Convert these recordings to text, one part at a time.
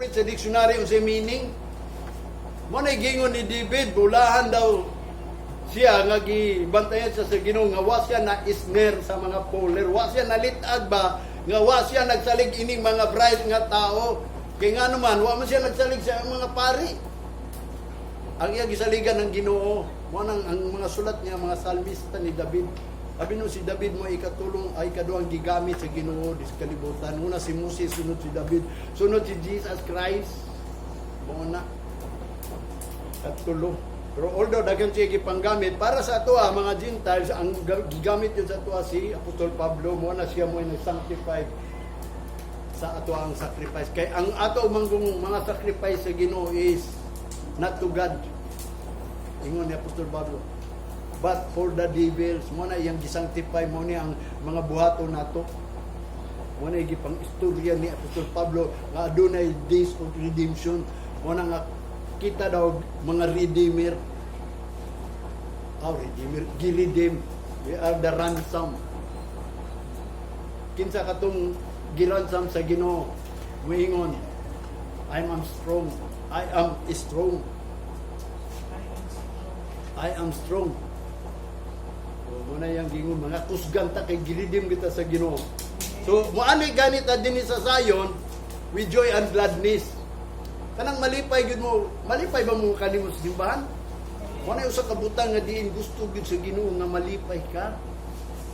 Interpret sa dictionary unsay meaning. Mo na gingon ni David, bulahan daw siya nga gibantayan siya sa Ginoo nga wa siya na snare sa mga fowler, wa siya nalitag ba nga wa siya nagsalig ining mga bride nga tao. Kay ngano man wa man siya nagsalig sa mga pari. Ang iya gisaligan ng Ginoo. Mo nang ang mga sulat niya, mga salmista ni David. Abi no si David mo ikatulong ay kaduhang gigamit sa Ginoo dis kalibutan. Una si Moses, sunod si David, sunod si Jesus Christ. Mo na katulo. Pero although daghan siya gipanggamit para sa atoa mga Gentiles, ang gigamit yun sa atoa si Apostol Pablo. Mo na siya mo nag-sanctify sa ato ang sacrifice. Kay ang ato manggong mga sacrifice sa Ginoo is not to God. Ingon ni Apostol Pablo. But for the devils, mo na iyang gisanctify mo ni ang mga buhaton nato. Mo na gipang istorya ni Apostol Pablo nga adunay days of redemption. Mo na nga kita daw mga redeemer. Oh, redeemer, gi-redeem. We are the ransom. Kinsa katong giransom sa Ginoo? Muingon, "I am strong. I am strong. I am strong." O, mo na yang gingon, mga kusgan ta kay gi-redeem kita sa Ginoo. So, moani ganit ta dinhi sa Zion with joy and gladness. Kanang malipay gyud mo, malipay ba mo kanimo sa simbahan? Mo na usa ka butang nga diin gusto gyud sa Ginoo nga malipay ka.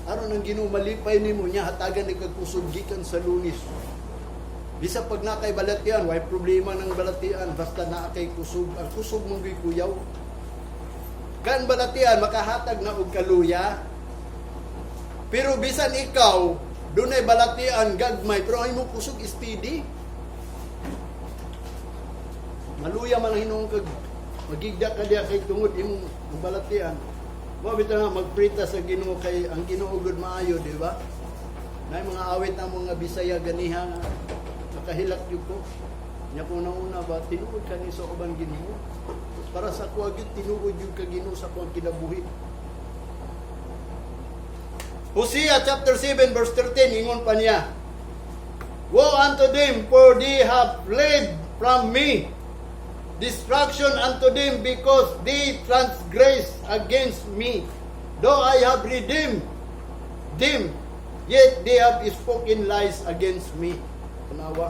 Aron ang Ginoo malipay nimo niya, hatagan ni kag kusog gikan sa Lunes. Bisa pag naa kay balatian, way problema ng balatian basta naa kay kusog. Ang kusog mong gyud kuyaw. Kan balatian makahatag na og kaluya. Pero bisan ikaw dunay balatian gagmay pero ang imong kusog steady. Maluya man ang hinuon kag magigda ka diya kay tungod imong balatian. Mo bitaw nga magprita sa Ginoo kay ang Ginoo gud maayo, di ba? Nay mga awit na mga Bisaya ganiha nga nakahilak jud ko. Nya kung nauna ba tinuod ka ni sa uban Ginoo. Para sa kuha gyud, tinuod jud ka Ginoo sa kuang kinabuhi. Hosea chapter 7 verse 13, ingon pa niya, "Woe unto them, for they have fled from me. Destruction unto them, because they transgress against me. Though I have redeemed them, yet they have spoken lies against me." Tanawa.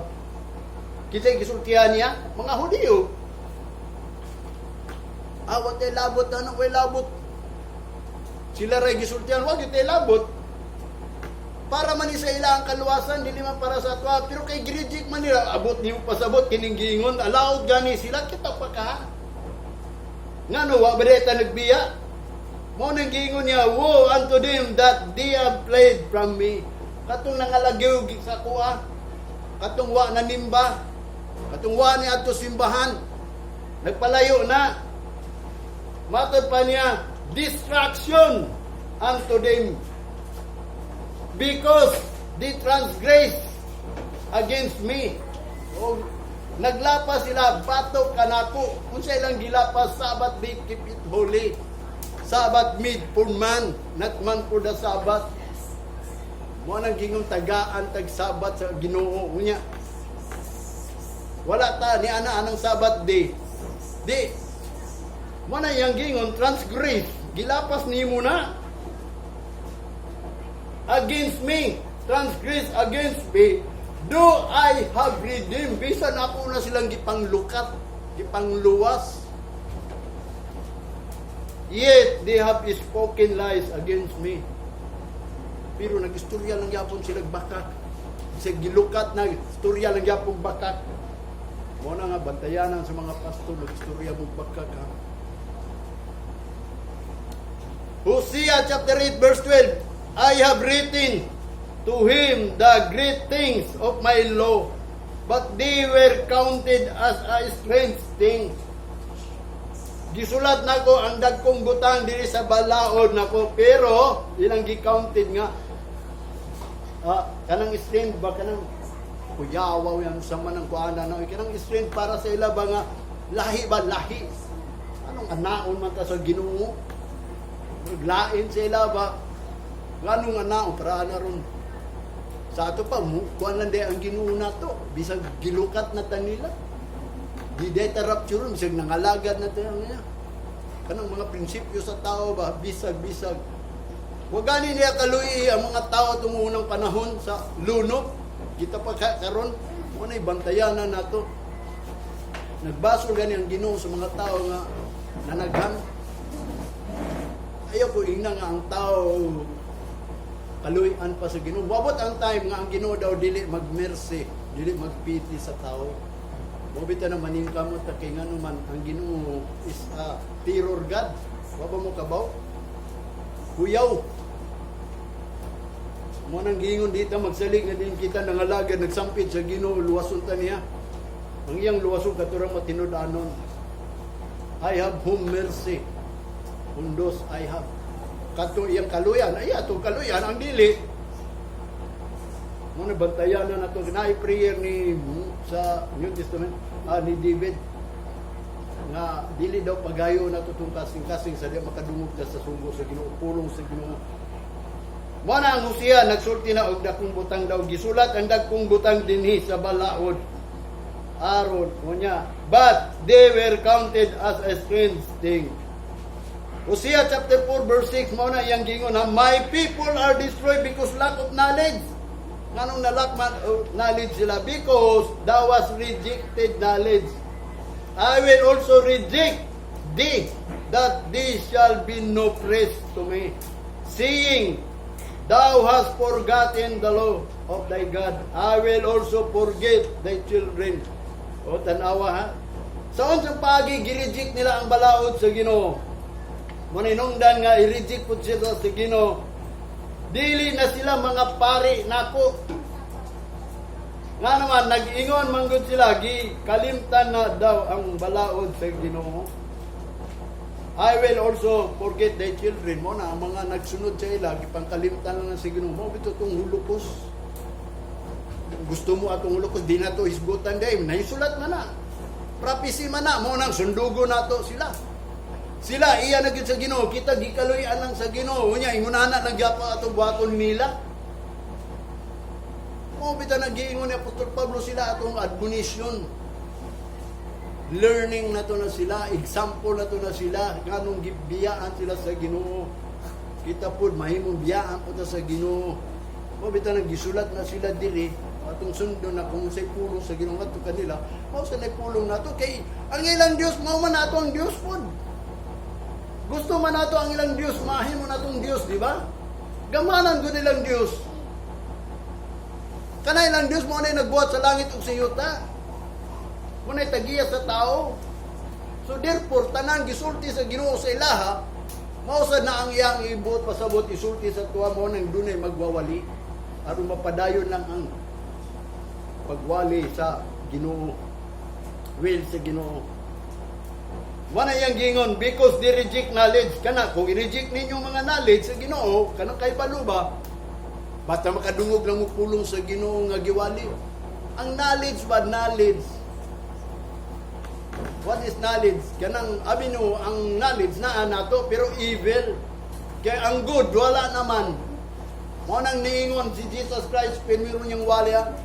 Kita gisultihan niya, mga Hudiyo. Ah, wa tay labot, ano, way labot. Sila ray gisultihan, wag tay labot. Para man ni sa ila ang kaluwasan, dili man para sa atwa. Pero kay gi-reject man nila, abot nimo pasabot kining giingon, alaod gani sila, kita pa ka. Ngano wa ba ta nagbiya? Mo nang giingon niya, "Woe unto them that they have fled from me." Katong nangalagyo sa kuha, katong wa nanimba, katong wa ni adto simbahan, nagpalayo na. Matod pa niya, "Destruction unto them because they transgress against me." O, naglapas sila, batok kanako. Kung sa ilang gilapas, Sabbath day, keep it holy. Sabbath made for man, not man for the Sabbath. Mo nang gingong tagaan tag Sabbath sa Ginoo. Unya, wala ta ni ana anang Sabbath day. Di. Mo na yang gingon transgress, gilapas nimo na against me, transgress against me, though I have redeemed. Bisan ako na silang gipanglukat, gipangluwas. Yet they have spoken lies against me. Pero nag-istorya lang yapon sila bakak. Sa gilukat na istorya lang yapon bakak. Mo na nga bantayanan sa mga pastor, mag-istorya mo bakak ha. Hosea chapter 8 verse 12, "I have written to him the great things of my law, but they were counted as a strange thing." Gisulat nako ang dagkong butang diri sa balaod nako, pero ilang gi-counted nga kanang strange ba, kanang kuyawaw yan sa man ang kuana na kanang strange para sa ila ba nga lahi ba, lahi anong anaon man ta sa Ginoo, lain sa ila ba, nganong anaon para ana ron sa ato pa mo kuan lang di ang Ginoo nato bisag gilukat na ta nila. Di data rapture, bisag nangalagad na tayo niya. Kanang mga prinsipyo sa tao ba, bisag-bisag. Wa gani niya kaluy ang mga tao itong unang panahon sa lunop. Kita pa karon, mo na bantayanan nato. Nagbasol gani ang Ginoo sa mga tao nga nanaghan. Ayaw ko ingna nga ang tao kaluy-an pa sa Ginoo. Wabot ang time nga ang Ginoo daw dili magmercy, dili magpiti sa tao. Mo bitaw na maningkamot ta kay ngano man ang Ginoo is a terror God. Wa ba mo kabaw? Huyaw. Mo nang giingon dito magsalig na din kita nangalagad, nagsampid sa Ginoo, luwason ta niya. Ang iyang luwason katurang matinud-anon. I have whom mercy on those I have. Kadto iyang kaluyan, ay atong kaluyan ang dili. Mo na bantayan na nato na prayer ni sa New Testament, ni David nga dili daw pagayo nato tong kasing-kasing sa di makadungog ta sa sugo sa Ginoo, pulong sa Ginoo. Mo na ang Hosea nagsulti na og dakong butang daw, gisulat ang dagkong butang dinhi sa balaod. Aron unya, but they were counted as a strange thing. Hosea chapter 4 verse 6, mao na iyang giingon ha, "My people are destroyed because lack of knowledge." Nganong na-lack man of knowledge sila? Because thou was rejected knowledge. I will also reject thee, that thee shall be no priest to me. Seeing thou hast forgotten the law of thy God, I will also forget thy children. O tanawa ha. Sa unsang paagi gireject nila ang balaod sa Ginoo? Maninungdan nga i-reject pud sila sa Ginoo. Dili na sila mga pari nako. Nga naman, nag-ingon manggod sila, gi kalimtan na daw ang balaod sa Ginoo. I will also forget thy children mo na ang mga nagsunod sa ila, gipangkalimtan lang sa Ginoo. Mao bitaw tong Holocaust. Gusto mo atong Holocaust, di na to hisgutan day. Naisulat man na. Prophecy man na, mo nang sundugo nato sila. Sila iya na gyud sa Ginoo, kita gikaluy-an lang sa Ginoo. Unya ingunana lang gyapon atong buhaton nila. Mao bitaw nag-giingon ni Apostol Pablo, sila atong admonition. Learning na to na sila, example na to na sila, nganong gibiyaan sila sa Ginoo. Kita pod mahimong biyaan po ta sa Ginoo. Mao bitaw nang gisulat na sila diri, atong sundon na kung unsay pulong sa Ginoo ngadto kanila, mao sa pulong nato kay ang ilang Dios mao man ato ang Dios pod. Gusto man nato ang ilang Dios, mahimo natong Dios, di ba? Gamanan gud ilang Dios. Kanay ilang Dios mo na nagbuhat sa langit ug sa yuta. Mo na tagiya sa tao. So therefore, tanan gisulti sa Ginoo sa ilaha, mao sad na ang iyang ibuot pasabot isulti sa tuwa, mo nang dunay magwawali aron mapadayon lang ang pagwali sa Ginoo. Will sa Ginoo. Wala yang gingon because they reject knowledge. Kana kung i-reject ninyo mga knowledge sa Ginoo, kanang kay balo ba? Basta makadungog lang mo pulong sa Ginoo nga giwali. Ang knowledge ba, knowledge? What is knowledge? Kanang abi no, ang knowledge naa nato pero evil. Kay ang good wala naman. Mo nang niingon si Jesus Christ pinmiro niyang wali ha?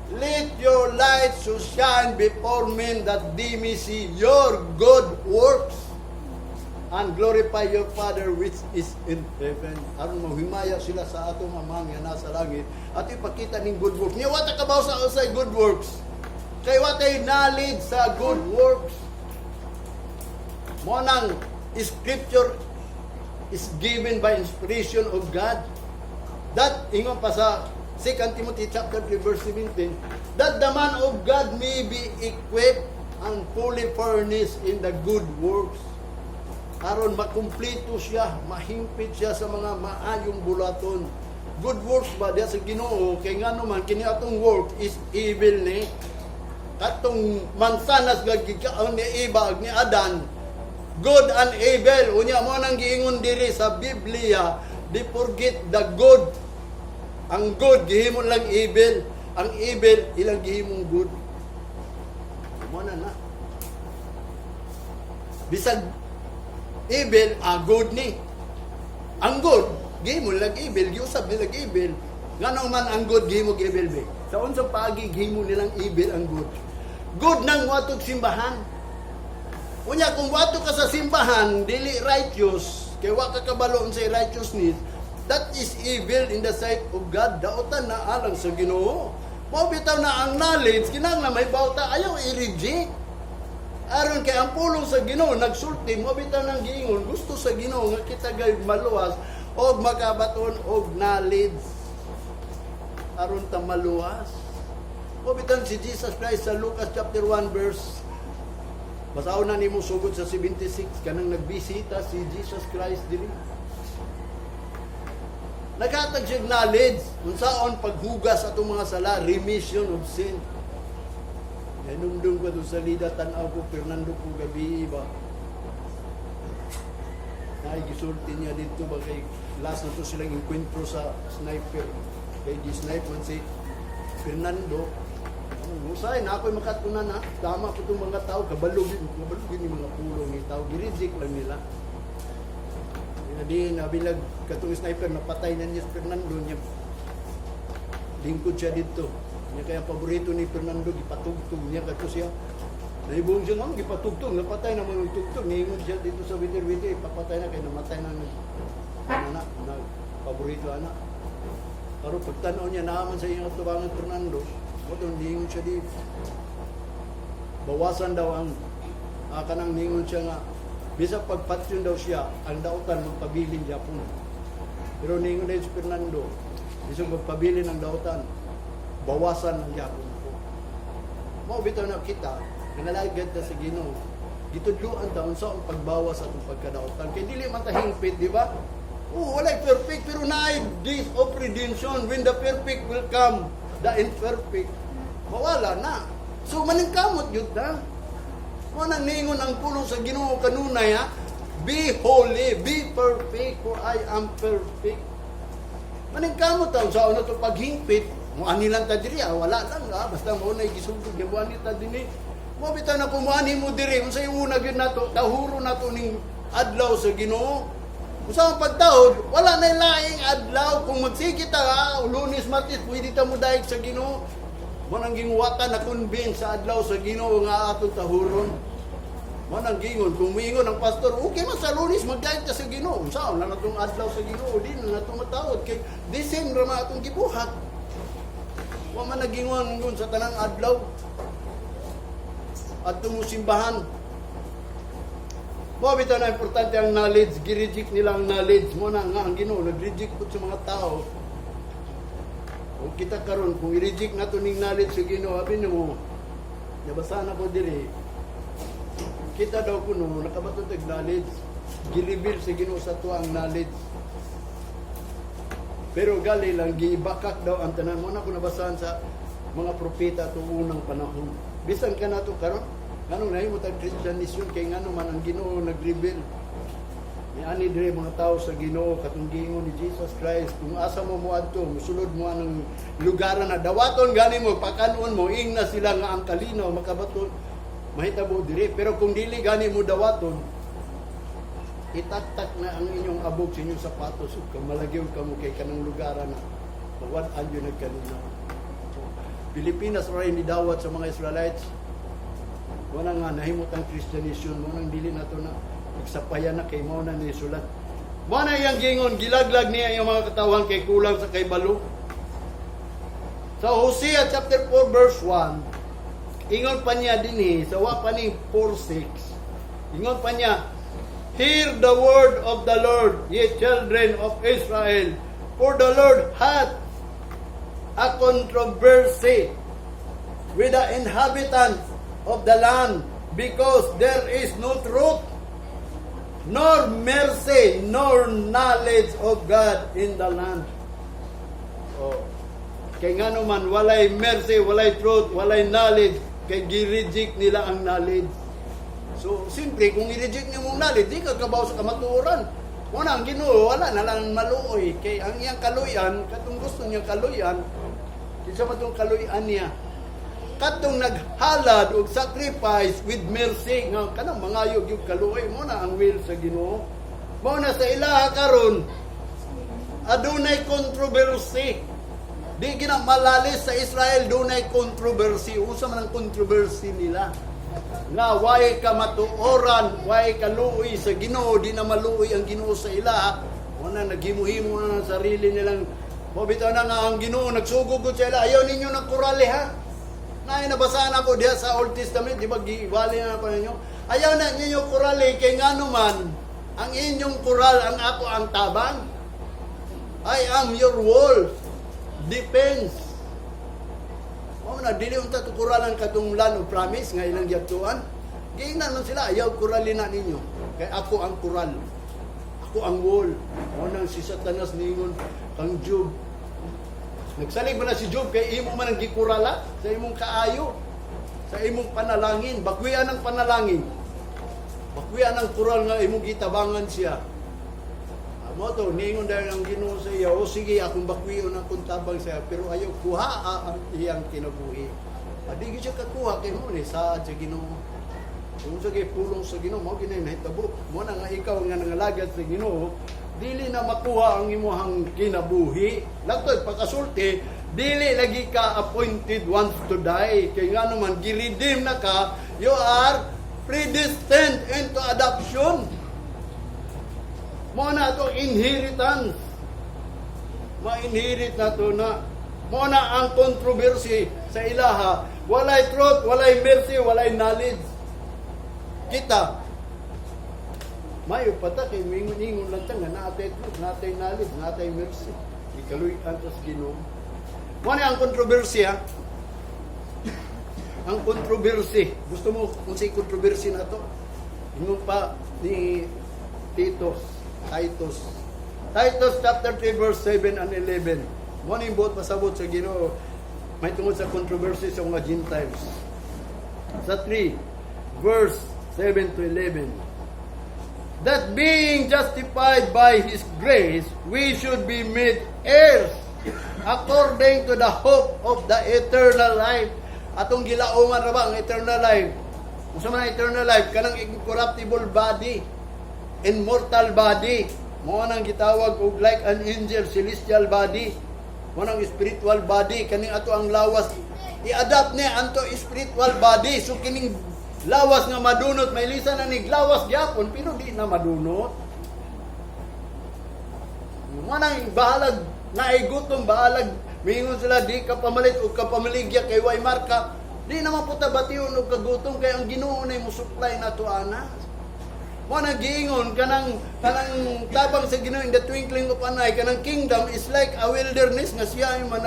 "Let your light so shine before men that they may see your good works and glorify your Father which is in heaven." Aron mahimaya sila sa atong Ama nga nasa langit at ipakita ning good works. Niya wata kabaw sa usay good works. Kay watay knowledge sa good works. Mo nang scripture is given by inspiration of God. That ingon pa sa 2 Timothy chapter 3 verse 17, that the man of God may be equipped and fully furnished in the good works. Aron makumpleto siya, mahimpit siya sa mga maayong bulaton. Good works ba diya sa Ginoo kay ngano man kini atong work is evil ni katong mansanas nga gikaon ni Eva ug ni Adan, good and evil. Unya mo nang giingon diri sa Biblia, they forget the good. Ang good gihimo lang evil, ang evil ilang gihimong good. Mo na na bisag evil, good ni ang good gihimo lang evil, giusab nila evil. Ngano man ang good gihimo evil be? Sa unsang paagi gihimo nilang evil ang good? Good nang moadtog simbahan. Unya kung moadto ka sa simbahan, dili righteous, kay wa ka kabalo unsay righteousness, that is evil in the sight of God. Dautan na alang sa Ginoo. Mao bitaw na ang knowledge kinahanglan may bawta, ayaw i-reject. Aron kay ang pulong sa Ginoo nagsulti, mao bitaw nang giingon gusto sa Ginoo nga kita gayud maluwas og makabaton og knowledge aron ta maluwas. Mao bitaw si Jesus Christ sa Lucas chapter 1 verse, basahon na nimo sugod sa 76, kanang nagbisita si Jesus Christ diri. Naghatag siya knowledge unsaon paghugas atong mga sala, remission of sin. Nanumdum ko doon sa lida, tanaw ko, Fernando ko gabi ba. Naigisulti niya dito ba kay last na to silang enkwentro sa sniper. Kay di snipe man si Fernando. Usay na ako'y makatunan na. Tama ko itong mga tao, kabalugin, kabalugin ni mga pulong ni tao. Gi-reject lang nila. Di nabilag katong sniper, napatay na niya si Fernando niya. Lingkod siya dito. Niya kaya paborito ni Fernando gipatugtog niya kadto siya. Naibong siya nga gipatugtog, napatay na mga tugtog. Niingon siya dito sa witer-witer, ipapatay na kay namatay na nag anak, nag paborito anak. Pero pagtanaw niya naaman sa iyang atubangan Fernando, mo niingon siya di bawasan daw ang kanang ningon siya nga bisa pagpatyon daw siya ang dautan magpabilin Japon. Pero ningon din si Fernando, bisa magpabilin ang dautan, bawasan ang Japon ko. Mao bitaw na kita, nangalagad ta sa Ginoo. Gitudloan ta unsa ang pagbawas sa atong pagkadautan. Kay dili man ta hingpit, di ba? Oh, walay perfect pero naay days of redemption when the perfect will come, the imperfect mawala na. So maningkamot yun ta. Mo nang ningon ang pulong sa Ginoo kanunay ha. Be holy, be perfect, for I am perfect. Maningkamot ta sa una to paghingpit, mo ani lang ta diri, ah, wala lang ah, basta mo na gisugod mo ani ta dinhi. Mo bitaw na kung moani mo diri, unsay una gyud nato, tahuro nato ning adlaw sa Ginoo. Kung sa pagtahod, wala na laing adlaw. Kung magsige ta, ah, Lunes, Martes, pwede ta mo dayeg sa Ginoo. Mo nang ginguwata na convince sa adlaw sa Ginoo nga atong tahuron. Mo nang gingon, kung muingon ang pastor, okay man sa Lunes, magdayeg ta sa Ginoo. Unsaon lang atong adlaw sa Ginoo, di na natong matahod kay the same ra man atong gibuhat. Wa man nagingon ngun sa tanang adlaw. Adto mo simbahan. Mo bitaw na importante ang knowledge, gi-reject nila ang knowledge. Mo na nga ang Ginoo nag-reject pud sa mga tao. O kita karon kung i-reject nato ning knowledge sa Ginoo, abi nimo, nabasa na ko diri. Kita daw kuno nakabaton tag knowledge. Gi-reveal sa Ginoo sa ato ang knowledge. Pero gali lang gibakak daw ang tanan mo na ko nabasahan sa mga propeta to unang panahon. Bisan ka nato karon, nganong nahimo tag Christianism kay ngano man ang Ginoo nag-reveal. May ani dire mga tao sa Ginoo katong giingon ni Jesus Christ kung asa mo moadto, musulod mo anang lugar na dawaton gani mo pakanon mo ingna sila nga ang kalinaw makabaton mahitabo dire, pero kung dili gani mo dawaton, itaktak na ang inyong abog sa inyong sapatos ug kamalagyo kamo kay kanang lugar na mawad-an yun nagkalinaw. Pilipinas ray ni dawat sa mga Israelites. Wala nga nahimot ang Christianism mo nang dili nato na igsapayan na kay mao na ni sulat. Mo na iyang gingon, gilaglag niya ang mga katawhan kay kulang sa kaybalo. Sa Hosea chapter 4 verse 1, ingon pa niya dinhi sa wa pa ni 4:6. Ingon pa niya, "Hear the word of the Lord, ye children of Israel, for the Lord hath a controversy with the inhabitants of the land, because there is no truth, nor mercy, nor knowledge of God in the land." Oh. Kay ngano man walay mercy, walay truth, walay knowledge, kay gi-reject nila ang knowledge. So, simple, kung i-reject niyo mong knowledge, di ka kabaw sa kamatuoran. Wala ang Ginoo, wala na lang maluoy. Kay ang iyang kaluyan, katong gusto niyang kaluyan, kinsa man tong kaluyan niya? Katong naghalad og sacrifice with mercy nga kanang mangayog yung kaluoy mo na ang will sa Ginoo. Mao na sa ilaha karon adunay controversy. Di gina malalis sa Israel, dunay controversy. Unsa man ang controversy nila? Nga way ka matuoran, way ka luoy sa Ginoo, di na maluoy ang Ginoo sa ila. Una naghimo-himo na ng sarili nilang. Mo bitaw na nga ang Ginoo nagsugod gud sa ila. Ayaw ninyo ng kurali, ha. Nay nabasaan ako diha sa Old Testament, di ba giwali na pa ninyo? Ayaw na ninyo kurali kay ngano man ang inyong kural ang ako ang tabang. I am your wall. Defense. Mao na dili unta to kuralan katong land of promise nga ilang giadtuan. Giingnan man sila, "Ayaw kurali na ninyo kay ako ang kural. Ako ang wall." Mao nang si Satanas niingon kang Job. Nagsalig man na si Job kay imo man ang gikurala sa imong kaayo, sa imong panalangin, bakwian ang panalangin. Bakwian ang kural nga imong gitabangan siya. Mo to niingon dahil ang Ginoo sa iya, "O sige, akong bakwion ang tabang siya, pero ayaw kuha ang iyang kinabuhi." Adi gyud siya kakuha kay mo ni saad sa Ginoo. Kung sa kay pulong sa Ginoo, mao gini nahitabo. Mo na nga ikaw nga nangalagad sa Ginoo, dili na makuha ang imong kinabuhi. Langtod pagkasulti, dili lagi ka appointed once to die. Kay nga naman gi-redeem na ka, you are predestined into adoption. Mo na to inheritance. Ma-inherit na to na. Mo na ang controversy sa ilaha. Walay truth, walay mercy, walay knowledge. Kita, mayo pa ta kay mingon-ingon lang ta nga naatay truth, naatay knowledge, naatay mercy. Ikaluy-an ta sa Ginoo. Mo na ang controversy, ha. Ang controversy. Gusto mo kung say controversy na to? Ingon pa ni Titus, Titus. Titus chapter 3 verse 7 and 11. Mo ni buot pasabot sa Ginoo may tungod sa controversy sa mga Gentiles. Sa 3 verse 7 to 11. That being justified by His grace, we should be made heirs according to the hope of the eternal life. Atong gilaungan ra ba ang eternal life? Unsa man ang eternal life? Kanang incorruptible body, immortal body. Mo nang gitawag og like an angel, celestial body. Mo nang spiritual body kaning ato ang lawas, i-adapt niya anto spiritual body. So kining lawas nga madunot, may lisa na ni lawas gyapon pero di na madunot. Mo nang bahalag naay gutom, bahalag mingon sila di ka pamalit o kapamaligya kay way marka. Di naman po ta bation og kagutom kay ang Ginoo nay mo supply nato ana. Mo na giingon kanang tabang sa Ginoo in the twinkling of an eye, kanang kingdom is like a wilderness nga siya ay man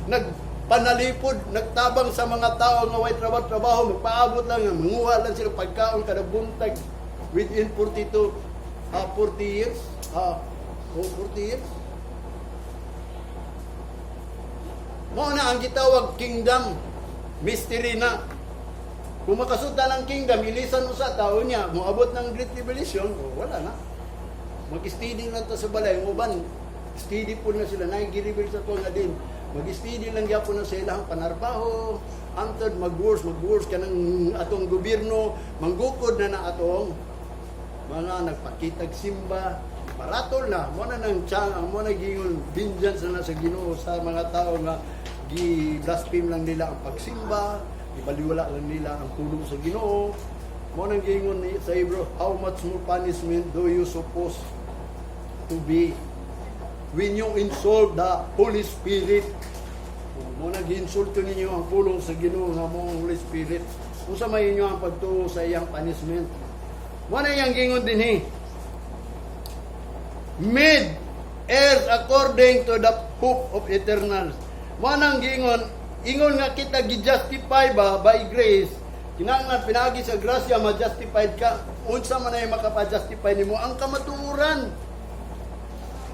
nag nagpanalipod, nagtabang sa mga tao nga way trabaho-trabaho, magpaabot lang, nga manguha lang sila pagkaon kada buntag within 42 40 years, oh, 40 years. Mo na ang gitawag kingdom, mystery na. Kung makasuta ng kingdom, ilisan mo sa tao niya, moabot ng Great Tribulation, oh, wala na. Mag-steady lang ta sa balay, mo ban, steady po na sila, naigiribil sa tuwa nga din. Mag-steady lang gyapon na sa ilang panarbaho, antod mag-wars ka ng atong gobyerno, manggukod na na atong mga nagpakitag simba, paratol na, mo na nang tiyang, ang mo na gingon, vengeance na sa Ginoo sa mga tao nga gi-blaspheme lang nila ang pagsimba, ibaliwala lang nila ang pulong sa Ginoo. Mo nang giingon ni sa Hebrew, "How much more punishment do you suppose to be when you insult the Holy Spirit?" Mo nang giinsulto ninyo ang pulong sa Ginoo nga mo ang Holy Spirit. Unsa may inyo ang pagtuo sa iyang punishment? Mo na iyang giingon dinhi. Made heirs according to the hope of eternal. Mo nang giingon, ingon nga kita gi-justify ba by grace. Kinahanglan pinagi sa grasya ma-justified ka. Unsa man ay makapa-justify nimo? Ang kamatuoran.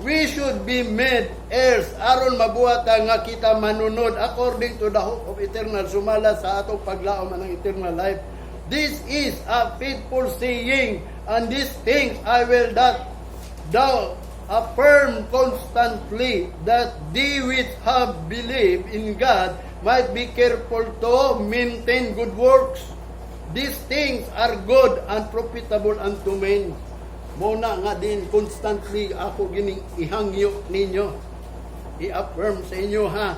We should be made heirs aron mabuhat nga kita manunod according to the hope of eternal, sumala sa atong paglaom ng eternal life. This is a faithful saying, and these things I will that thou affirm constantly, that they which have believed in God might be careful to maintain good works. These things are good and profitable unto men. Mo na nga din constantly ako gining ihangyo ninyo. I-affirm sa inyo, ha.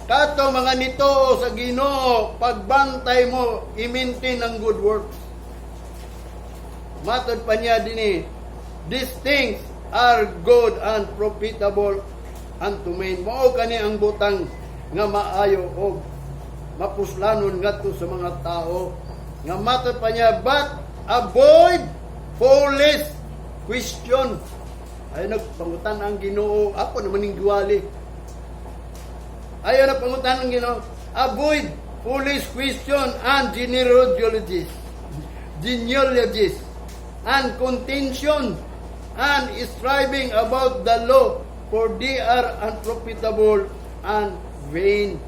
Kato mga nito sa Ginoo, pagbantay mo, i-maintain ang good works. Matod pa niya dinhi, "These things are good and profitable unto men." Mao kani ang butang nga maayo og mapuslanon ngadto sa mga tao. Nga matod pa niya, "But avoid foolish question." Ay nagpangutan ang Ginoo, ako naman ning giwali. Ayaw na pangutan ang Ginoo. "Avoid foolish question and genealogies and contention and striving about the law, for they are unprofitable and vain."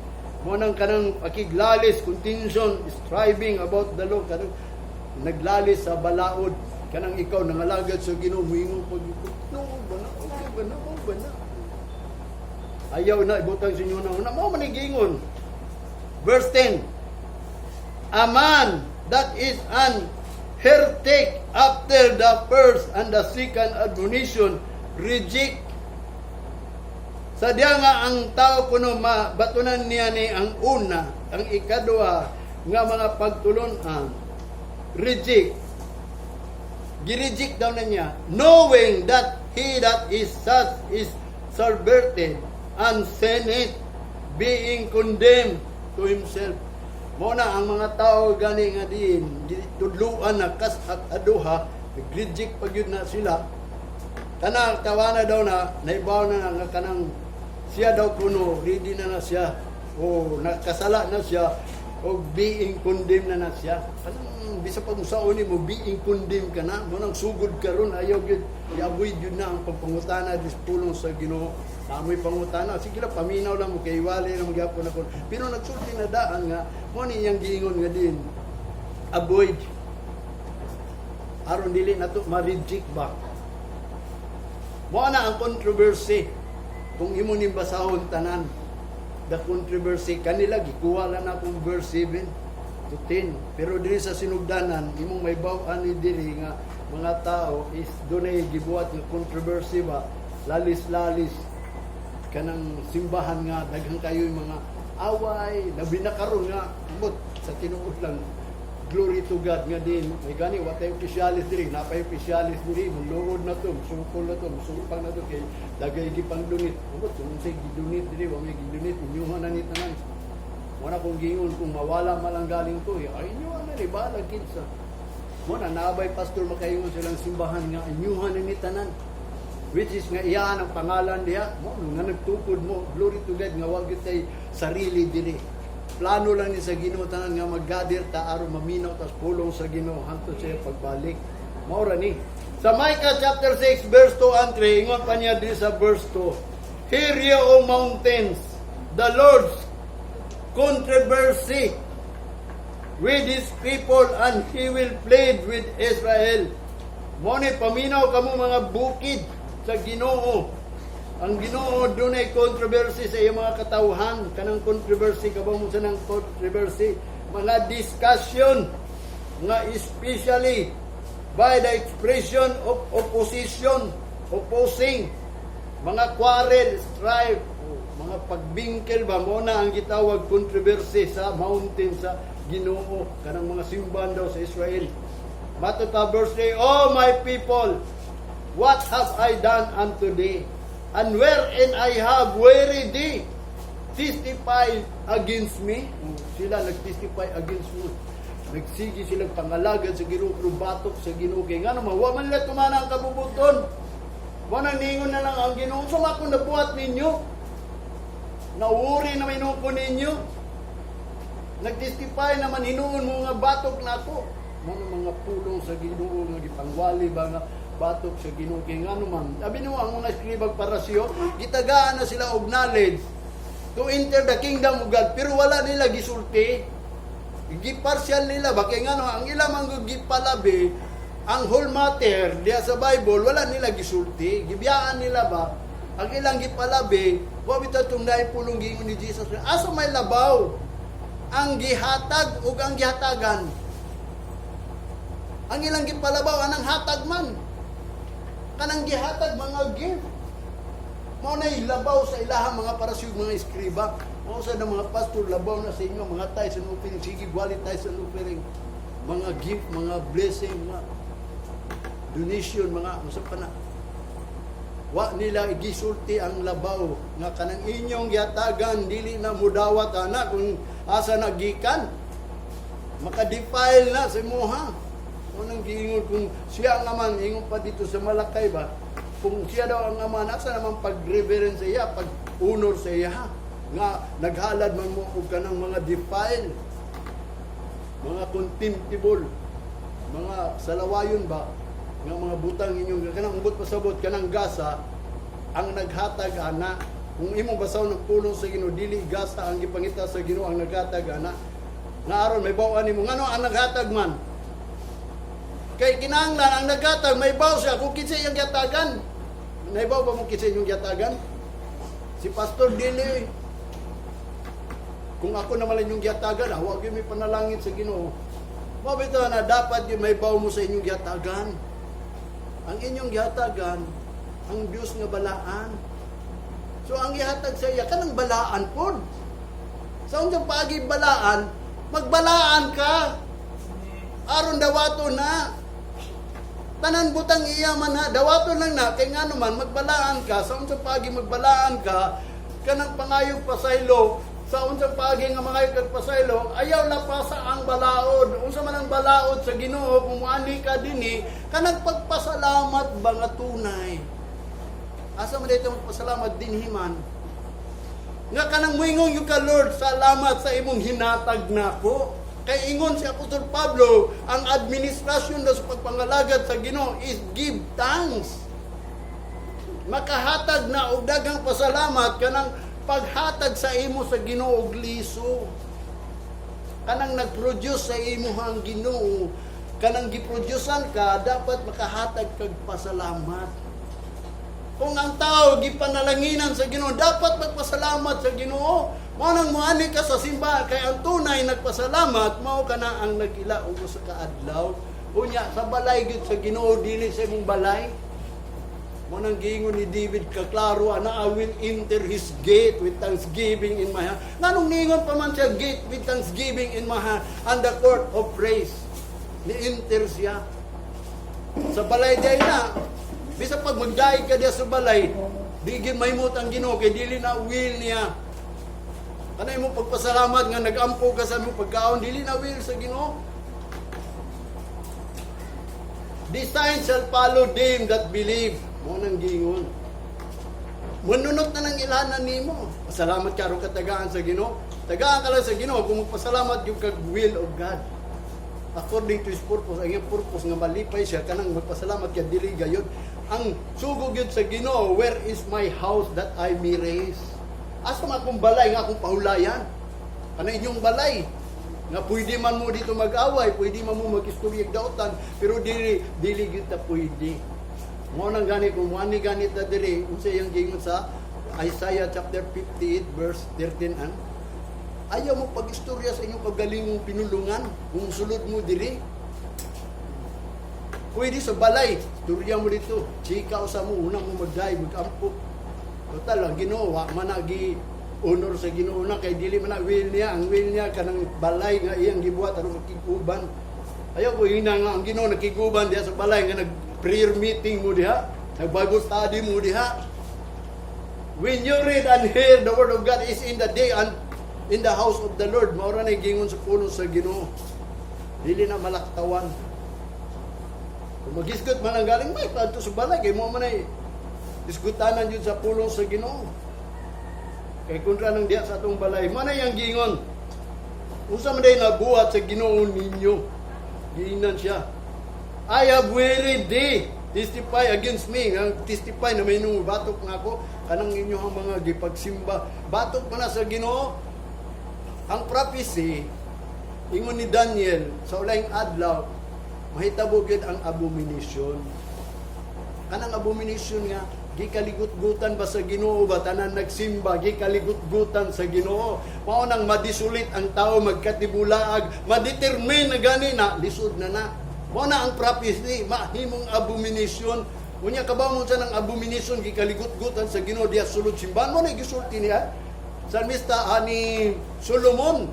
Mo nang kanang pakiglalis, contention, striving about the law, kanang naglalis sa balaod, kanang ikaw nangalagad sa Ginoo, moingon pag no ba na, okay ba na, oh ba na. Ayaw na ibutang sa inyo na una mo man giingon. Verse 10. "A man that is an heretic after the first and the second admonition reject." Sa diya nga ang tao kuno mabatunan niya ni ang una, ang ikaduha nga mga pagtulunan, reject. Gi-reject daw na niya, "Knowing that he that is such is subverted and sinneth, being condemned to himself." Mo na ang mga tao gani nga diin gitudluan na kas at aduha, nag-reject pag yun na sila. Kana tawana daw na naibaw na nga kanang siya daw kuno ready na na siya o nakasala na siya o being condemned na na siya. Kanang bisa pag musaon mo, being condemned ka na mo nang sugod karon, ayaw gyud, i-avoid yun na ang pagpangutana dis pulong sa Ginoo. Amoy pangutana, sige lang, paminaw lang mo kay wali na magyapon ako. Pero nagsulti na daan nga mo ni iyang giingon nga din, avoid aron dili nato ma-reject ba. Mo na ang controversy. Kung imo ning basahon tanan, the controversy kanila gikuha lang na akong verse 7 to 10. Pero diri sa sinugdanan, imong may baw-an ni diri nga mga tao is dunay gibuhat nga controversy ba, lalis-lalis kanang simbahan nga daghan kayo yung mga away, labi na karon nga ambot sa tinuod lang, glory to God nga din may gani wa tay opisyalis diri, napay opisyalis diri, muluod na to, sukol na to, musupang na to kay dagay gipang donate. Ambot kung unsay gidonate diri, wa may gidonate, inyuha na ni tanan. Wala kong giingon kung mawala man lang galing to eh, ay inyuha na ni balag kinsa mo na naabay pastor makaingon silang simbahan nga inyuha na ni tanan, which is nga iyaan ang pangalan diha mo nga nagtukod mo. Glory to God nga wa gyud tay sarili diri. Plano lang ni sa Ginoo tanan nga mag-gather ta aron maminaw tas pulong sa Ginoo hangtod sa iyang pagbalik. Mao ra ni sa Micah chapter 6 verse 2 and 3. Ingon pa niya diri sa verse 2, "Hear ye, O mountains, the Lord's controversy with his people, and he will plead with Israel." Mo ni paminaw kamo mga bukid sa Ginoo. Ang Ginoo dunay controversy sa iyang mga katawhan. Kanang controversy, kabaw mo sa nang controversy, mga discussion nga especially by the expression of opposition, opposing, mga quarrel, strife, mga pagbingkel ba, mo na ang gitawag controversy sa mountain sa Ginoo, kanang mga simbahan daw sa Israel. Matod pa verse 3, "Oh my people, what have I done unto thee? And wherein I have wearied thee? Testify against me." Oh, sila nag-testify against mo. Nagsige sila pangalagad sa Ginoo pero batok sa Ginoo kay ngano man wa man nila tumana ang kabubuton. Wa nang ningon na lang ang Ginoo, "Sa akong nabuhat ninyo? Nauri na may ko ninyo." Nag-testify naman hinuon mo nga batok na ako. Mo mga pulong sa Ginoo nga gipangwali ba nga batok sa Ginoo kay ngano man. Abi no ang mga eskribag Paraseo, gitagaan na sila og knowledge to enter the kingdom of God, pero wala nila gisulti. Gipartial nila ba kay ngano ang ilang man gipalabi ang whole matter diya sa Bible, wala nila gisulti, gibiyaan nila ba. Ang ilang gipalabi, wa bitaw tong naay pulong giingon ni Jesus. Asa may labaw ang gihatag ug ang gihatagan? Ang ilang gipalabaw anang hatag man, kanang gihatag, mga gift. Mao na labaw sa ilahang mga Paraseo, mga eskriba. Mao sa ng mga pastor, labaw na sa inyo, mga tithes and offering, sige, gwali tithes and offering, mga gift, mga blessing, mga donation, mga unsa pa na. Wa nila gisulti ang labaw nga kanang inyong giatagan dili na mudawat ana kung asa na gikan, maka-defile na sa imuha. Unang giingon kung siya ang aman, ingon pa dito sa Malakay ba, kung siya daw ang aman, asa naman pag-reverence sa iya, pag-honor sa iya, nga naghalad man mo og kanang mga defile, mga contemptible, mga salawayon ba, nga mga butang inyong kanang ubot pasabot kanang gasa ang naghatag ana. Kung imong basahon ng pulong sa Ginoo, dili gasa ang gipangita sa Ginoo, ang naghatag ana nga aron may bawaan nimo ngano ang naghatag man, kay kinahanglan ang naghatag may baw siya kung kinsa iyang gihatagan. Naibaw ba mo kinsa inyong gihatagan? Si pastor dili. Kung ako naman lang inyong gihatagan, wa gyud may panalangin sa Ginoo. Mao bitaw na dapat gyud may baw mo sa inyong gihatagan. Ang inyong gihatagan, ang Dios nga balaan. So ang gihatag sa iya kanang balaan pod. Sa unsang paagi balaan, magbalaan ka. Aron dawato na. Tanan butang iya man ha, dawato lang na kay ngano man magbalaan ka. Sa unsang paagi magbalaan ka, kanang pangayog pasaylo, sa unsang paagi nga mangayog kag pasaylo, ayaw lapasa ang balaod. Unsa man ang balaod sa Ginoo kung moani ka dinhi, kanang pagpasalamat ba nga tunay. Asa man dito magpasalamat dinhi man? Nga kanang moingon yung ka, "Lord, salamat sa imong hinatag nako." Kay ingon si Apostol Pablo, ang administrasyon daw sa pagpangalagad sa Ginoo is give thanks. Makahatag na og daghang pasalamat, kanang paghatag sa imo sa Ginoo og liso. Kanang nag-produce sa imo ang Ginoo, kanang giproducean ka, dapat makahatag kag pasalamat. Kung ang tao gipanalanginan sa Ginoo, dapat magpasalamat sa Ginoo. Mao nang moani ka sa simbahan kay ang tunay nagpasalamat mao kana ang nag-ila og usa ka adlaw. Unya sa balay gyud sa Ginoo, dili sa imong balay. Mao nang giingon ni David kaklaro ana, "I will enter his gate with thanksgiving in my heart." Nganong niingon pa man siya gate with thanksgiving in my heart and the court of praise? Ni-enter siya. Sa balay day na, bisa pag magdaig ka diya sa balay, di gyud mahimot ang Ginoo kay dili na will niya. Kanay mo pagpasalamat nga nagampo ka sa imong pagkaon, dili na will sa Ginoo. The signs shall follow them that believe. Mao nang giingon. Manunot na ng ilanan nimo. Pasalamat ka aron katagaan sa Ginoo. Tagaan ka lang sa Ginoo kung magpasalamat yung kag will of God. According to His purpose, ang iyang purpose nga malipay siya kanang magpasalamat ka, dili gayon. Ang sugo gyud sa Ginoo, "Where is my house that I may raise?" Asa man akong balay nga akong pahulayan? Kana inyong balay nga pwede man mo dito mag-away, pwede man mo mag-istorya dautan, pero dili dili gyud ta pwede. Mao nang gani kung moani ganit na diri, unsa iyang giingon sa Isaiah chapter 58 verse 13 ang ayaw mo pag-istorya sa inyong kagalingong pinulungan kung sulod mo diri. Pwede sa balay, istorya mo dito. Chika usa mo, una mo magday, magampo. Total, ang Ginoo, wa man na gi honor sa Ginoo na kay dili man na will niya. Ang will niya kanang balay nga iyang gibuhat aron makig-uban. Ayaw ko hina nga ang Ginoo nakig-uban diha sa balay nga nag-prayer meeting mo diha, nag-Bible study mo diha. When you read and hear the word of God is in the day and in the house of the Lord, mao ra na gingon sa pulong sa Ginoo. Dili na malaktawan. Kung magisgot man ang galing, may padto sa balay kay mo man ay isgutanan yun sa pulong sa Ginoo. Kay kontra nang diha sa atong balay, man ay ang gingon. Unsa man day nabuhat sa Ginoo ninyo? Giingnan siya. "I have wearied thee. Testify against me." Ang testify na may nung batok nga ako kanang inyong mga gipagsimba. Batok man na sa Ginoo. Ang prophecy, ingon ni Daniel, sa ulayng adlaw, mahitabo gyud ang abomination. Kanang abomination nga gikaligut-gutan ba sa Ginoo ba, tanan nagsimba gikaligut-gutan sa Ginoo. Mao nang madisulit ang tao, magkatibulaag, madetermine na gani na lisod na na. Mao na ang prophecy, mahimong abomination. Unya kabaw mo sa ng abomination, gikaligut-gutan sa Ginoo diha sulod simbahan mo na gisulti niya. salmista ni Solomon.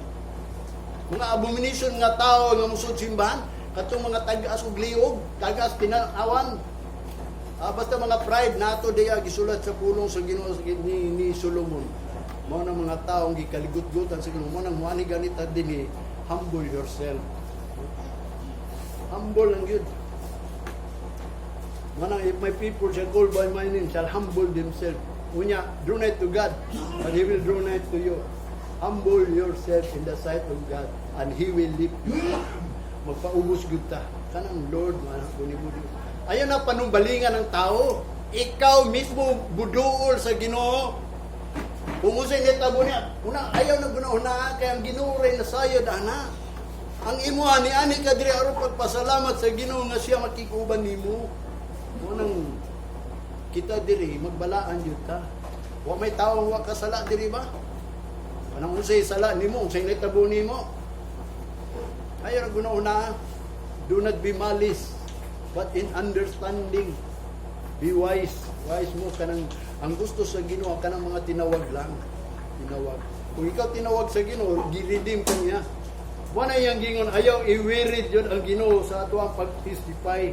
Mga abomination nga tao nga musod simbahan, katong mga tag-as og liog, tag-as tinanawan. Basta mga pride nato diya gisulat sa pulong sa Ginoo ni Solomon. Mao na mga taong gikaligut-gutan sa Ginoo. Mao nang muani ganita dinhi, humble yourself. Humble lang gyud. Mao nang, "If my people shall call by my name shall humble themselves." Unya, draw nigh to God, and He will draw nigh to you. Humble yourself in the sight of God, and He will lift you up. Magpaubos gyud ta. Kanang Lord, mga ko ni Budo. Ayaw na panumbalingan ng tao. Ikaw mismo buduol sa Ginoo. Kung unsay nitabo niya, una ayaw na guna kay ang Ginoo ray nasayod ana. Ang imo ani ani ka diri aron pagpasalamat sa Ginoo nga siya makikuban nimo. Mo nang kita diri magbalaan jud ta. Wa may tawo wa kasala diri ba? Kanang unsay sala nimo, unsay nitabo nimo. Ayaw na guna. Do not be malice, but in understanding. Be wise. Wise mo kanang ang gusto sa Ginoo kanang mga tinawag lang. Tinawag. Kung ikaw tinawag sa Ginoo, gi-redeem ka niya. Wala yang gingon ayaw i-wearied yun ang Ginoo sa ato ang pag-testify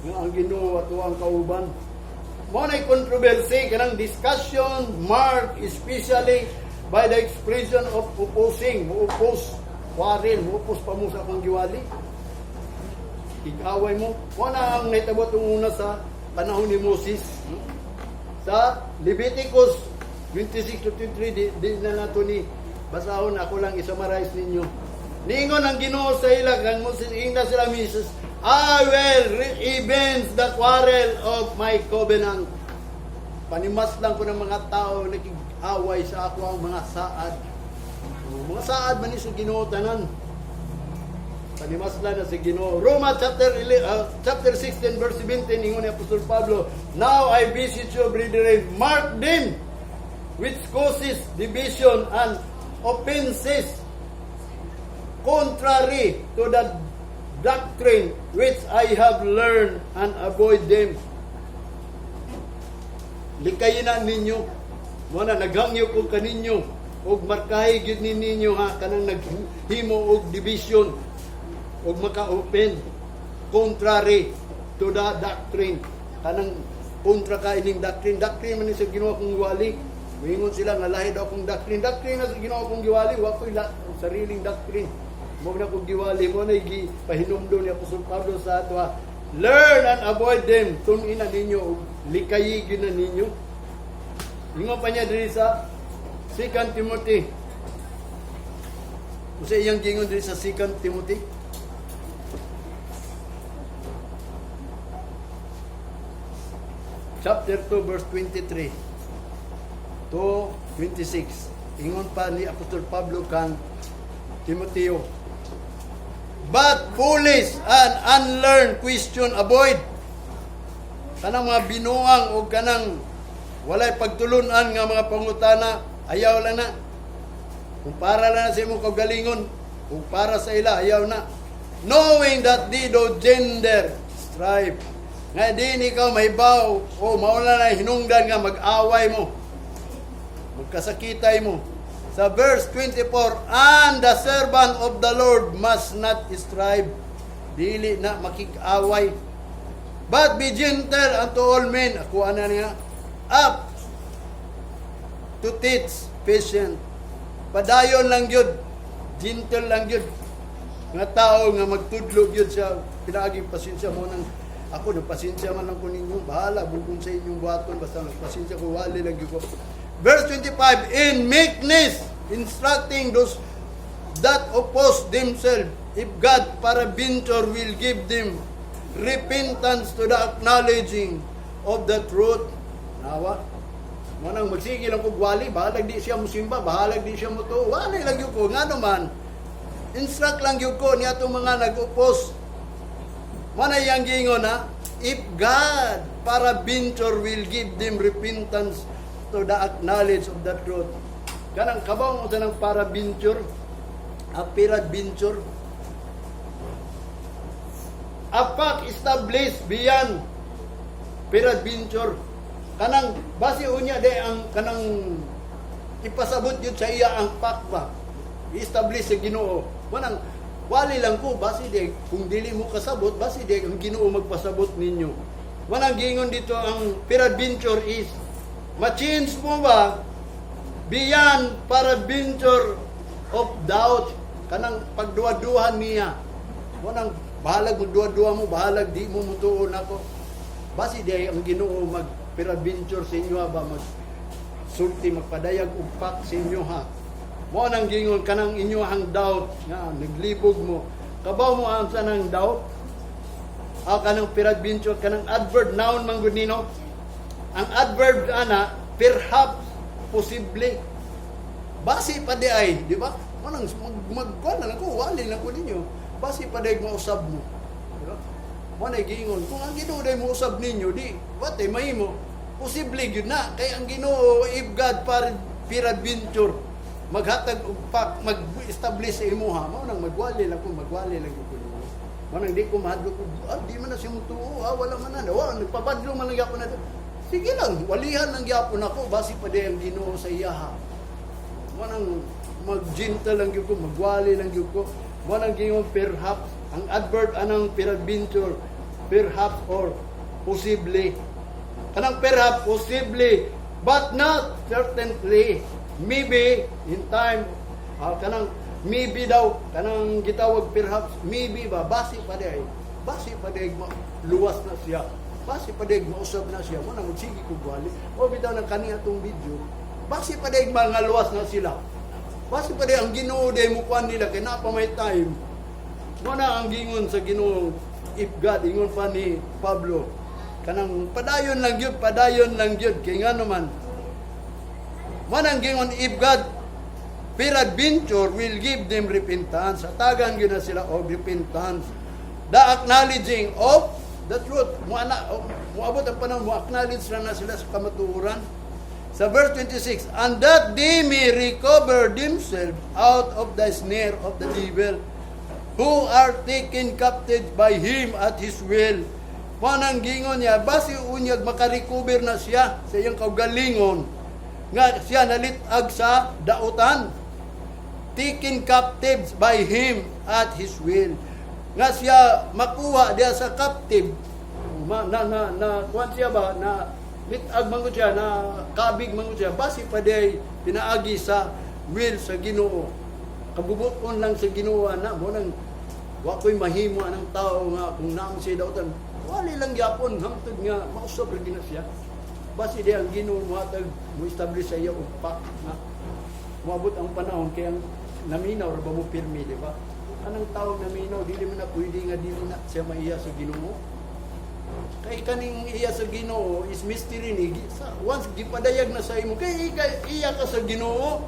nga ang Ginoo ato ang kauban. Mao na controversy kanang discussion marked especially by the expression of opposing, mo oppose, quarrel, mo oppose pa mo sa akong giwali. Ig-away mo. Wala ang nahitabo itong una sa panahon ni Moses. No? Sa Leviticus 26:53, di na nato ni basahon, ako lang i-summarize ninyo. Niingon ang Ginoo sa ila kang Moses, ingna sila Moses, "I will avenge the quarrel of my covenant." Panimas lang ko ng mga tao nakig-away sa ako ang mga saad. Mga saad man ni sa Ginoo tanan. Panimasla na si Ginoo. Roma chapter 11, chapter 16 verse 17, ingon ni Apostol Pablo, "Now I beseech you, brethren, mark them which causes division and offenses contrary to the doctrine which I have learned, and avoid them." Likayin na ninyo. Mo na naghangyo ko kaninyo og markahi gyud ni ninyo ha kanang naghimo og division og maka-open contrary to the doctrine, kanang kontra ka ining doctrine. Doctrine man ni sa Ginoo kong giwali. Moingon sila nga lahi daw akong doctrine. Doctrine na sa Ginoo kong giwali. Wa ko'y sariling doctrine mo na kong giwali. Mo na gi pahinumdom ni Apostol Pablo sa ato ha. Learn and avoid them. Tun-i na ninyo ug likayi gyud na ninyo. Ingon pa niya diri sa 2 Timothy. Unsa iyang gingon diri sa 2 Timothy? Chapter 2 verse 23 to 26. Ingon pa ni Apostol Pablo kang Timoteo, "But foolish and unlearned question avoid." Kanang mga binuang o kanang walay pagtulunan nga mga pangutana, ayaw lang na. Kung para lang na sa imong kaugalingon, kung para sa ila, ayaw na. "Knowing that they do gender strife." Nga din ikaw mahibaw o mauna na hinungdan nga mag-away mo. Magkasakitay mo. Sa verse 24, "And the servant of the Lord must not strive." Dili na makig-away. "But be gentle unto all men." Ako ana niya. "Apt to teach, patient." Padayon lang yun. Gentle lang yun. Nga tao nga magtudlo yun siya. Pinaaging pasensya mo nang ako, nagpasensya man lang ko ninyo. Bahala, bukon sa inyong buhaton. Basta nagpasensya ko, wali lang yun ko. Verse 25, "In meekness, instructing those that oppose themselves, if God peradventure will give them repentance to the acknowledging of the truth." Nawa? Manang magsige lang kog wali, bahalag di siya musimba, bahalag di siya mutuo. Wali lang yun ko. Nga naman, instruct lang yun ko niya itong mga nag-oppose. Mana yang gingon na, if God peradventure will give them repentance to the acknowledge of the truth. Kanang kabaw mo sa ng peradventure, a peradventure. A fact established beyond peradventure. Kanang base unya de ang kanang Ipasabot yun sa iya ang fact ba. I-establish sa Ginoo. Manang wali lang ko basi di kung dili mo kasabot, basi di ang Ginoo magpasabot ninyo. Manang giingon dito, ang peradventure is ma-change mo ba beyond peradventure of doubt, kanang pagduwa-duhan niya. Manang bahalag magduwa-duha mo, bahalag di mo mutuon ako. Basi di ang Ginoo mag peradventure sa inyo ba, mag sulti, magpadayag og fact sa inyo ha. Mo nang gingon kanang inyo ang doubt nga naglibog mo. Kabaw mo ang sa nang doubt? Ah, kanang peradventure, kanang adverb, noun man gud nino. Ang adverb ana, perhaps, posible. Basi pa di ay, di ba? Manang mag na lang ko, wali lang ko ninyo. Basi pa di ay mausab mo. Di ba? Mo na giingon, kung ang Ginoo day mousab ninyo, di what ay mahimo? Posible gyud na kay ang Ginoo, if God peradventure maghatag og fact, mag-establish sa imuha, mao nang magwali lang ko, magwali lang gyud ko ninyo. Mao nang di ko mahadlok, ah, di man na siya mutuo, ah, wala man na, wa, nagpabadlong man lang gyapon na. Sige lang, walihan lang gyapon ako, basi pa di ang Ginoo sa iyaha. Mo nang mag-gentle lang gyud ko, magwali lang gyud ko. Mo nang giingon perhaps, ang adverb anang peradventure, perhaps or possibly. Kanang perhaps, possibly, but not certainly. Maybe in time, ah, kanang maybe daw, kanang gitawag perhaps, maybe ba, basi pa di ay, basi pa di ay luwas na siya. Basi pa di ay mausab na siya. Mo nang magsige ko wali. O bitaw ng kani atong video, basi pa di ay mga luwas na sila. Basi pa di ang Ginoo di mo kuan nila kay naa pa may time. Mo na ang gingon sa Ginoo, if God, ingon pa ni Pablo, kanang padayon lang gyud, padayon lang gyud kay ngano man. Mo nang gingon, if God peradventure will give them repentance. Hatagan gyud na sila og repentance. The acknowledging of the truth. Mo ana moabot ang panahon mo acknowledge na sila sa kamatuoran. Sa verse 26, "And that they may recover themselves out of the snare of the devil, who are taken captive by him at his will." Panang gingon niya, basi unyag makarecover na siya sa iyang kaugalingon, nga siya nalitag sa dautan. Taken captives by him at his will. Nga siya makuha diya sa captive, ma, na, na, na, kuan siya ba, na litag man gud siya, na kabig man gud siya, basi pa diay pinaagi sa will sa Ginoo. Kabubuton lang sa Ginoo na mo nang wa ko'y mahimo anang tao nga kung naam siya dautan, wali lang gyapon hangtod nga mausab ra na siya. Basi di ang Ginoo mohatag, mo establish sa iya og fact nga moabot ang panahon kay ang naminaw ra ba mo pirmi, di ba? Anang tao naminaw, dili man na pwede nga dili na siya maiya sa Ginoo. Kay kaning iya sa Ginoo is mystery ni sa, once gipadayag na sa imo kay iya ka sa Ginoo,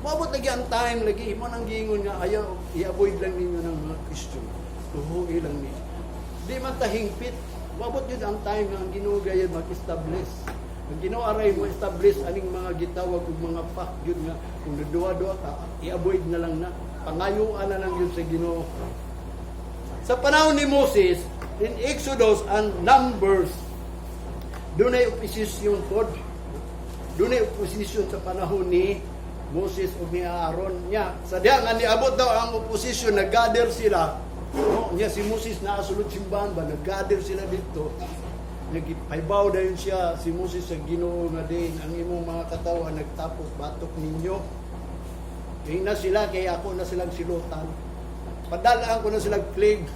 moabot lagi ang time lagi mo nang giingon nga ayaw, i-avoid lang ninyo ng mga Christian, tuhui lang ni di man ta hingpit. Moabot yun ang time nga ang Ginoo gayud mag-establish. Ang Ginoo aray mo establish aning mga gitawag og mga fact yun nga kung nagduwa-duwa ka, i-avoid na lang na, pangayuan na lang yun sa Ginoo. Sa panahon ni Moses, in Exodus and Numbers, dunay opposition pod. Dunay opposition sa panahon ni Moses ug ni Aaron niya. Sa diha nga niabot daw ang opposition, nag-gather sila. No, niya si Moses naa sulod simbahan ba, nag-gather sila dito. Nagpahibaw dayon siya si Moses sa Ginoo nga din ang imong mga katawhan nagtapok batok ninyo. Ingna sila kay ako na silang silutan. Padalaan ko na silang plague.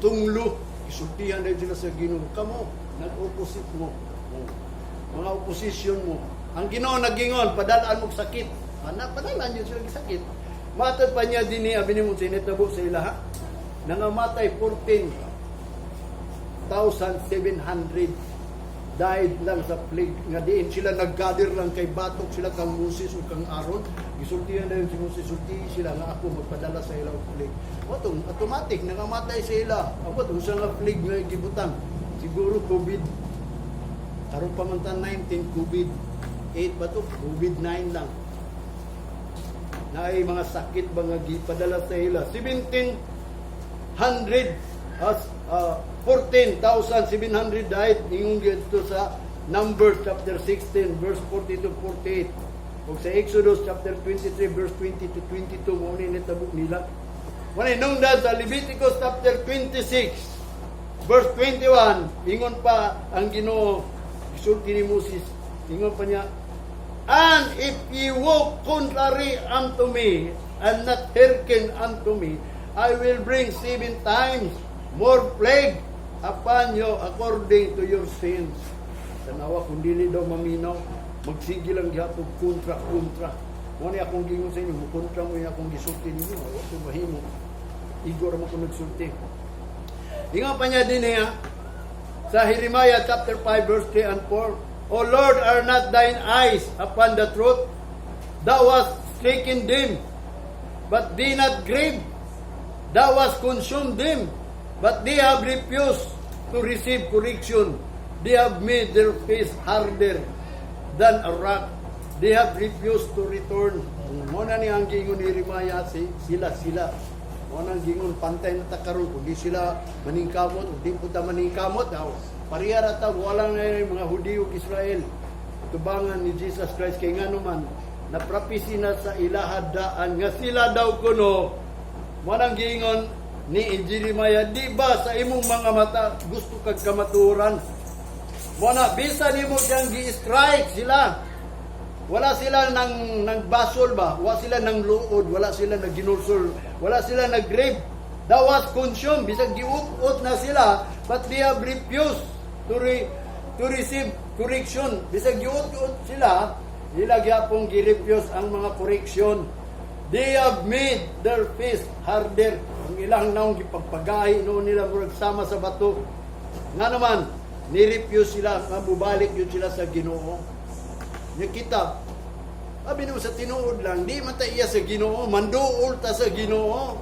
Tunglo. Isultihan din sila sa Ginoo. Kamo, nag-opposite mo. Oh. Mga opposition mo. Ang Ginoo nagingon, padalaan mo sakit. Ana, padalaan yun sila sakit. Matod pa niya din ni abi nimo sinitabo sa ilaha. Nangamatay 14,700 died lang sa plague nga diin sila nag-gather lang kay batok sila kang Moses ug kang Aaron. Gisultihan dayon si Moses, sulti sila nga ako magpadala sa ila og plague. Watong automatic nangamatay sila. Abot unsa nga plague nga gibutang? Siguro COVID. Karon pa man ta 19, COVID 8 ba to? COVID 9 lang naay mga sakit ba nga gipadala sa ila. 1700 as 14,700 died ingon dito sa Numbers chapter 16 verse 40 to 48. Ug sa Exodus chapter 23 verse 20 to 22, mao ni nitabo nila. Mao ni nungdan sa Leviticus chapter 26 verse 21, ingon pa ang Ginoo, gisulti ni Moses, ingon pa niya, "And if ye walk contrary unto me, and not hearken unto me, I will bring seven times more plague upon you according to your sins." Tanawa kung dili daw maminaw, magsige lang gihapon kontra kontra. Mo ni akong gingon sa inyo, kontra mo yung akong gisulti ninyo, wa ko mahimo. Igo ra mo ko nagsulti. Ingon pa niya din niya sa Jeremiah chapter 5 verse 3 and 4, "O Lord, are not thine eyes upon the truth? Thou hast stricken them, but they not grieve. Thou hast consumed them, but they have refused to receive correction. They have made their face harder than a rock. They have refused to return." Mo na ni ang gingon ni Jeremiah, si, sila sila. Mo na ang gingon, pantay na ta karon kung di sila maningkamot, kung di po ta maningkamot, aw, pareha ra ta, wala na yung mga Hudiyo ug Israel. Tubangan ni Jesus Christ kay ngano man naprapisi na sa ilahad daan nga sila daw kuno. Mo nang giingon ni Jeremiah, di ba sa imong mga mata gusto kag kamaturan? Mo na bisan nimo siyang gi-strike sila. Wala sila nang nang basol ba? Wala sila nang luod, wala sila nagginulsol, wala sila nag-grave. Thou was consumed, bisag giut-ut na sila, but they have refused to receive correction. Bisag giut-ut sila, ila gyapong gi-refuse ang mga correction. They have made their face harder. Ang ilang naong gipagpagahi noon nila murag sama sa bato. Nga naman, ni-refuse sila nga mubalik yun sila sa Ginoo. Nya kita, abi mo sa tinuod lang, di man ta iya sa Ginoo, manduol ta sa Ginoo.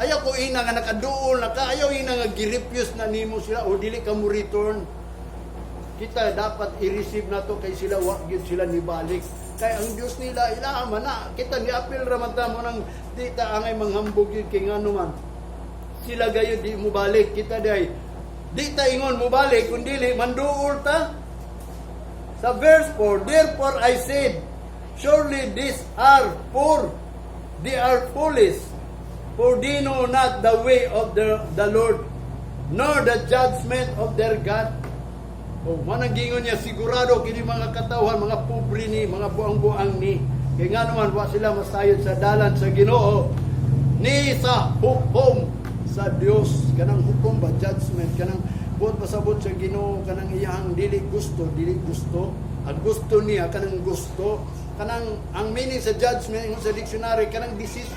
Ayaw ko ina nga nakaduol na ka, ayaw ina nga gi-refuse na nimo sila o dili ka mo return. Kita dapat i-receive na to kay sila wa gyud sila nibalik. Kay ang Dios nila ila man na kita ni apil ra man ta mo nang di ta angay manghambog yun kay ngano man. Sila gayud di mo balik, kita day di ta ingon mo balik kun dili manduol ta. Sa verse 4, "Therefore I said, surely these are poor, they are foolish, for they know not the way of the Lord, nor the judgment of their God." O, manang gingon niya, sigurado kini mga katawhan, mga pobre ni, mga buang-buang ni. Kaya nga naman, wa sila masayod sa dalan sa Ginoo, ni sa hukom sa Dios. Kanang hukom ba, judgment, kanang buot pasabot sa Ginoo, kanang iyang dili gusto, dili gusto. Ang gusto niya, kanang gusto. Kanang, ang meaning sa judgment, ingon sa dictionary, kanang decision.